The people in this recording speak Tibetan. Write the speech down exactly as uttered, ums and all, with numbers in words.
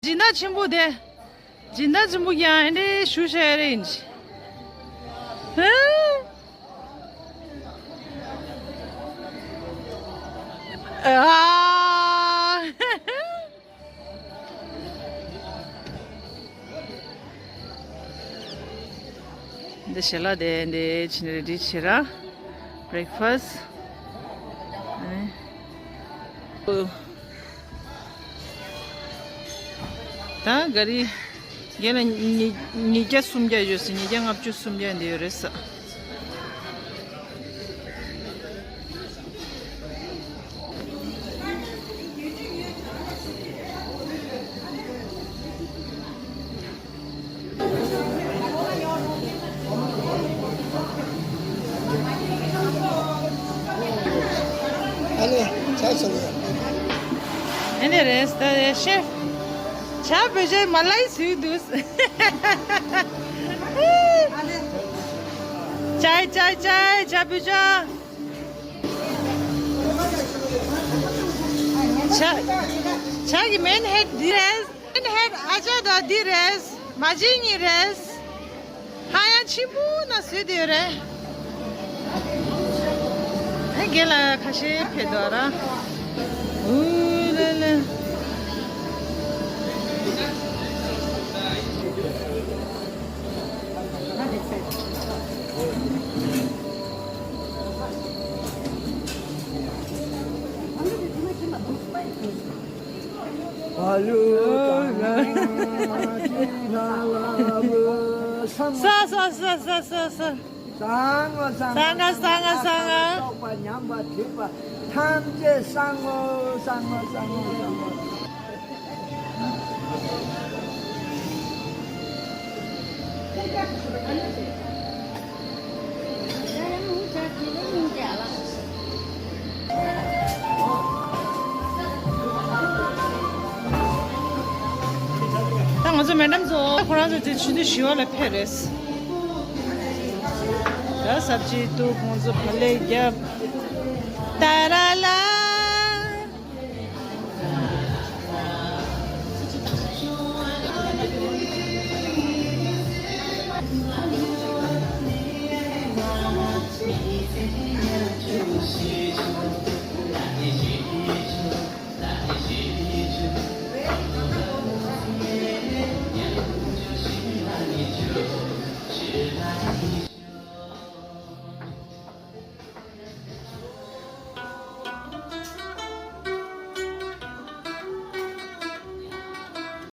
སྦྱིན་བདག་ཆེན་པོ་དེ། སྦྱིན་བདག་ཆེན་པོ་ཀྱང་ཨེ་འདྲའི་ཞུ་བྱས་རེད། ཧུ། ཨ། འདི་ཞལ་ལག་དེ་འདི་ཕྱིན་རེ་ཌི་བྱེད་ར། བྷི་རེག་ཕ་སི། ཨ་ནི། ད་ག་རི། རྒན་ལ་ཉིས་ཉིས་བརྒྱ་སུམ་བརྒྱ་ཡོད་ཟེར། ཉིས་བརྒྱ་ལྔ་བཅུ་སུམ་བརྒྱ་འདི་ཡོད་རེད་ས། ཨ་ལེ། ཆ་ཚང་ཡ། ཨ་ནི་རེད་ད་ཡ་ཤེ། ཇ་བོད་ཇ་མ་ལའི་སུས་འདུག་ཅའི་ཅའི་ཅའི་ཇ་བོད་ཇ། ཇ་ཇ་གི་མེན་ཧེཌ་འདི་རེད། ཨན་ཧེར་ཨ་ཅག་དང་འདི་རེད། མ་བྱན་གཉིས་རེད། ཧ་ཡང་ཆེན་པོ་ན་བཟོས་དེ་ཡོད་རེད། ཨ་རྒན་ལགས་ཁ་ཤས་ཕེབས་འདུག་ར། ཨུ་ལེ་ལེ། ས་ས་ས་ས་ས་ས། བཟང་ངོ་བཟང་ངོ་བཟང་ངོ་བཟང་ངོ། སོགས་པ་ཉམས་པ་དྲིས་པ་ཐམས་ཅད་བཟང་ངོ་བཟང་ངོ་བཟང་ངོ་བཟང་ངོ། ད་ང་ཚོ་མེ་ཌམ་ཚོ་ཁོ་རང་ཚོ་དེ་ཆུ་ཚོད་བཞི་པ་ལ་ཕེབས་རེད། ད་སབ་ཇི་འདུག་ཁོང་ཚོ་བག་ལེབ་བརྒྱབ། ཏཱ་ར་ལ།